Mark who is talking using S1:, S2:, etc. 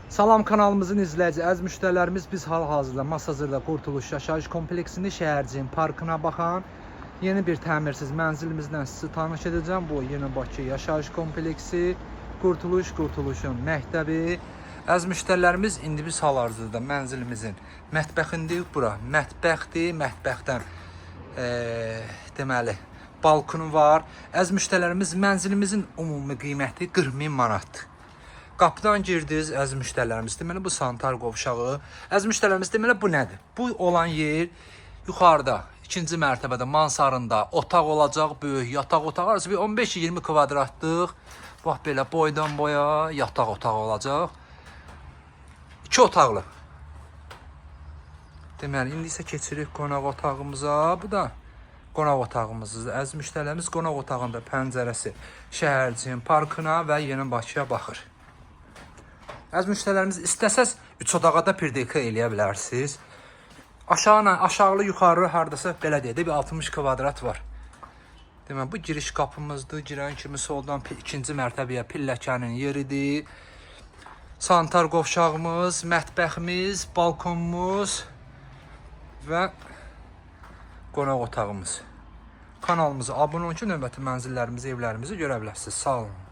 S1: Salam kanalımızın izləyici əziz müştərilərimiz, biz hal-hazırda Masazırda Qurtuluş Yaşayış Kompleksində şəhərciyin parkına baxan yeni bir təmirsiz mənzilimizlə sizi tanış edəcəm. Bu Yeni Bakı Yaşayış Kompleksi, Qurtuluş, Qurtuluşun məktəbi. Əziz müştərilərimiz, indi biz hal-hazırda mənzilimizin mətbəxindəyik. Bura mətbəxdir. Mətbəxdən deməli balkonu var. Əziz müştərilərimiz, mənzilimizin ümumi qiyməti 40 min manatdır. Qapıdan girdiniz, əziz müştərilərimiz. Deməli bu sanitar qovşağı. Əziz müştərilərimiz, deməli bu nədir? Bu olan yer yuxarıda, ikinci mərtəbədə mansarında otaq olacaq, böyük yataq otağı, arası bir 15-20 kvadratlıq. Bax belə boydan boya yataq otağı olacaq. İki otaqlı. Deməli, indi isə keçirik qonaq otağımıza. Bu da qonaq otağımızdır. Əziz müştərilərimiz, qonaq otağında pəncərəsi şəhərciyin parkına və Yeni Bakıya baxır. Əziz müştərilərimiz, istəsəz 3 otağa da perdeka eləyə bilərsiniz. Aşağı, aşağılı yuxarı hardasa belə deyək də bir 60 kvadrat var. Deməli bu giriş qapımızdır. Girən kimi soldan ikinci mərtəbəyə pilləkənin yeridir. Sanitar qovşağımız, mətbəximiz, balkonumuz və qonaq otağımız. Kanalımıza abunə olun ki, növbəti mənzillərimizi, evlərimizi görə biləsiniz. Sağ olun.